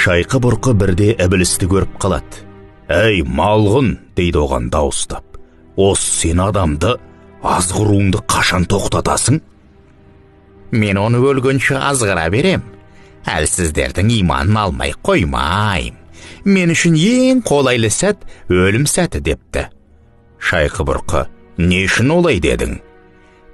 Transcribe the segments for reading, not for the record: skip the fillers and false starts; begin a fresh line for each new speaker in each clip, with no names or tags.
Шайқы Бұрқы бірде ібілісті көріп қалады. «Әй, малғұн, – дейді оған дауыстап, – осы сен адамды азғыруыңды қашан тоқтатасың?»
«Мен оны өлгенше азғыра берем. Әлсіздердің иманын алмай қоймайым. Мен үшін ең қолайлы сәт – өлім сәті», – депті.
Шайқы Бұрқы: «Не үшін олай дедің?»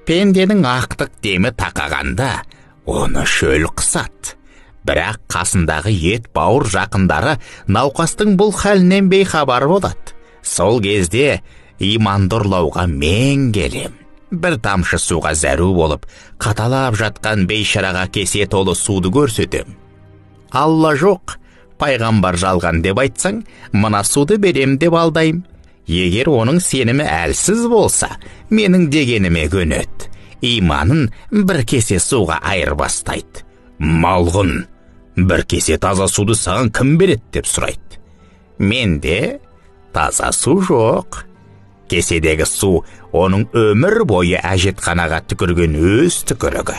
«Пенденің ақтық демі тақағанда, оны шөл қысады. Бірақ қасындағы ет бауыр жақындары науқастың бұл халінен бейхабар болады. Сол кезде иманды ұрлауға мен келем. Бір тамшы суға зәру болып, қаталап жатқан бейшараға кесе толы суды көрсетем. Алла жоқ, пайғамбар жалған деп айтсаң, мына суды берем деп алдайым. Егер оның сенімі әлсіз болса, менің дегеніме көнеді. Иманын бір кесе суға айырбастайды».
«Малғұн, бір кесе таза суды саған кім береді?» – деп сұрайды.
«Менде таза су жоқ. Кеседегі су – оның өмір бойы әжетханаға түкірген өз түкірігі.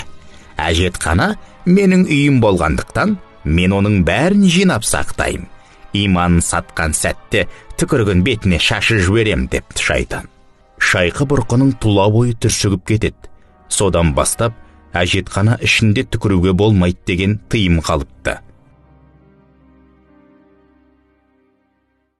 Әжетхана менің үйім болғандықтан, мен оның бәрін жинап сақтаймын. Иманын сатқан сәтте түкірігін бетіне шашып жіберем», – депті шайтан.
Шайқы Бұрқының тұла бойы түршігіп кетеді. Содан бастап әжетхана ішінде түкіруге болмайды деген тыйым қалыпты.